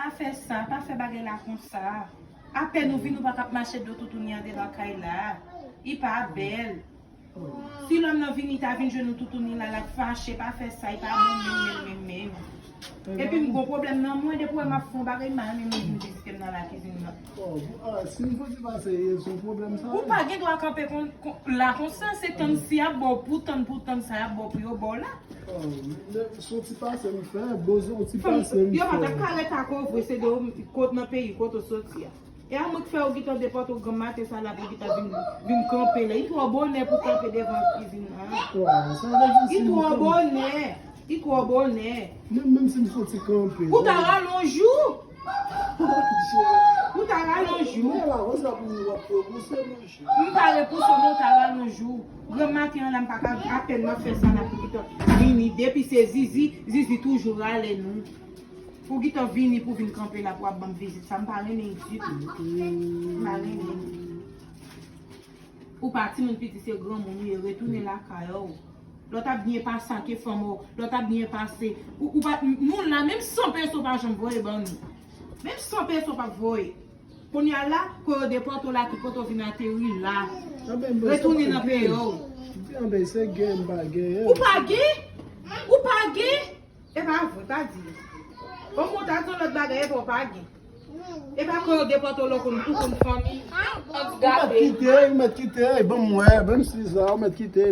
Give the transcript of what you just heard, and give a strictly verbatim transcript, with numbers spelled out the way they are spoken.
Pa fè sa, pa fè bagay la konsa. Apèn ou vin, ou pa t ap mache do toutouni an devan kay la. Li pa bèl. Si lòm nan vini, ta vin jwenn ou toutouni la, l ap fache, pa fè sa, li pa bon menm, menm, menm, menm. Epi m gon pwoblèm nan mwen, depi wè m ap fè yon bagay, m pa renmen moun vin vizite m nan lakizin nan. Oh, ah, si m fouti pase, se yon pwoblèm sa. Ou pa gen dwa kanpe kon, kon, la konsa, se tann si y ap ba w pou tann, pou tann sa y ap ba w pou yo ba w la. Oh, men, men, se yon ti pase m fè, bozo, yon ti pase m fè. Yo pa t ap ka ret ak ou vre, se de ou kot nan peyi, kote w soti a. E a mwen k fè yo gentan depòte w granm maten sa la pou gentan vin, vin kanpe la. Li twò bonè pou kanpe devan kizin nan. Wa, sa vle di si m twò kanpe. Li twò bonè. Li twò bonè. Menm, menm si m soti kanpe. Ou ta ralonj ou. Ou ta ralonj ou. Men la, konsa pou w ap repouse, monchè. M pa repouse w, men w ta ralonj ou. Granm maten an la, m pa ka, apèn m ap fè sa la pou gentan vini. Depi se Zizi, Zizi toujou rale nou. Pou gentan vini, pou vin kanpe la, pou ap ban m vizit. Sa m pa renmen ditou. M pa renmen. Ou pa timoun piti, se granmoun ou ye, retounen lakay ou. Lè w t ap byen pase ak fanm ou, lè w t ap byen pase. Ou, ou pa, nou la, menm san peso pa janm voye ban nou. Menm san peso p ap voye. Kounye a la, kote yo depòte w la, ki kote w vin ateri la. Retounen nan peyi w. Anben, se gen m pa genyen. Ou pa gen? Ou pa gen? E pa vre, pa di. Omwen w ta di yon lòt bagay, epi w pa gen. E pa kote yo depòte w la, ou konn, ou konn fanmi. Ou mèt kite, ou mèt kite, ban m wè, ban m si sa, ou mèt kite.